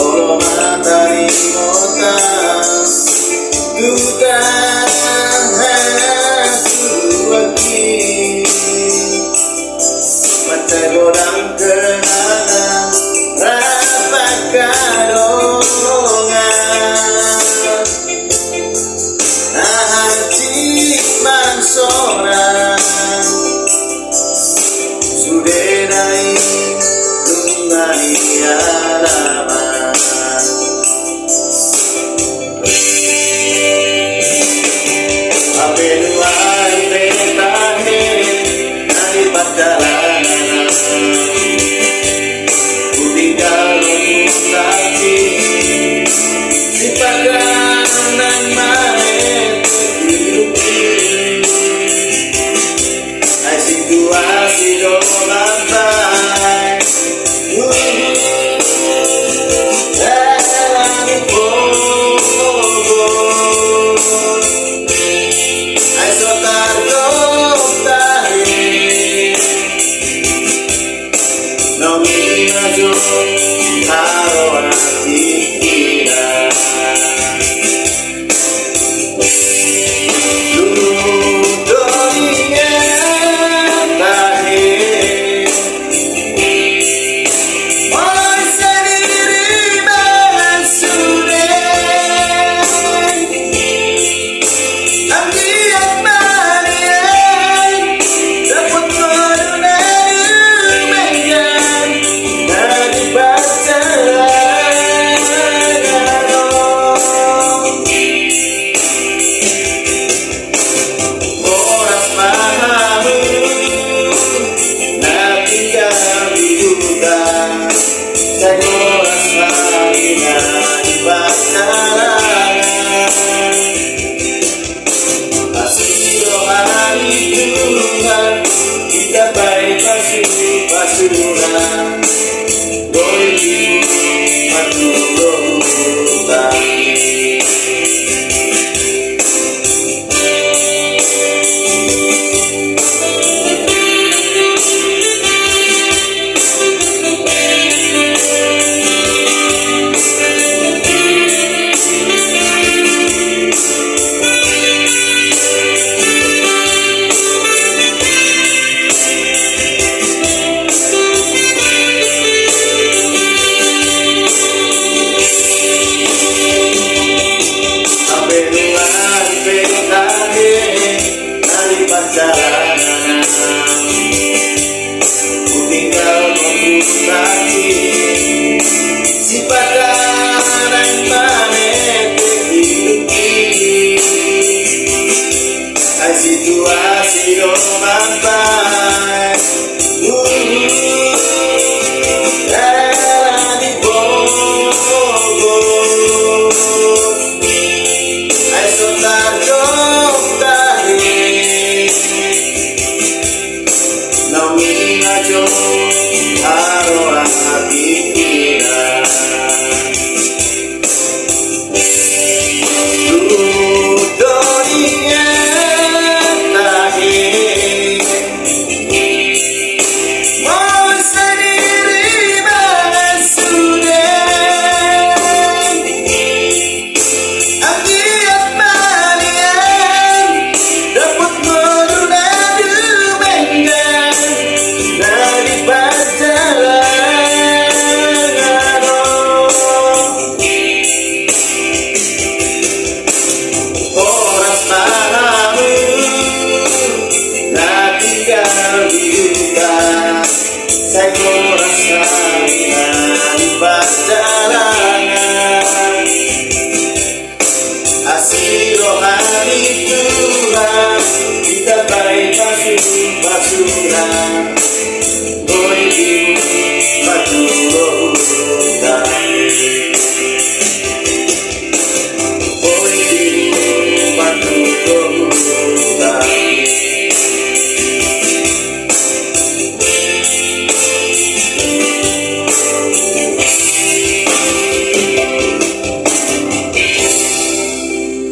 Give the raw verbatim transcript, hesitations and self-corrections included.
Olo ma taringot tu hasuhuton i, mansai godang kenalan rap angka dongan. Na hansit marsorak, sude naeng nunga dialaman. Hape nuaeng pe tahe na di pardalanan, hutinggal do tu hati sipata nang maen hidup i. Ai situasi do mambaen, uh, dalan i pogo. Ai so tardok tahe, naung i ma jo haroan tingki. Luhut do i tahe. Oi, sadiri ma sude. Anggiat ma nian dapot ngolu na dumenggan, na di parjalanan on. Horas ma hamu na tinggal di huta, sai horas ma hami na di parjalanan. Asi roha ni Tuhan, ditambai pasu-pasuna. Boi di partudohutan. Hape nuaeng pe tahe na di parjalanan, hutinggal do tu hati sipata nang maen hidup i. Ai situasi do mambaen, uh, dalan i pogo. Ai so tardok tahe, naung i ma jo haroan tingkina. Luhut do i tahe. Boi sadiri ma sude. Anggiat ma nian dapot ngolu na dumenggan, na di parjalanan on. Horas ma hamu na tinggal di huta, sai horas hami na di parjalanan. Asi roha ni Tuhan, ditambai pasu-pasuna.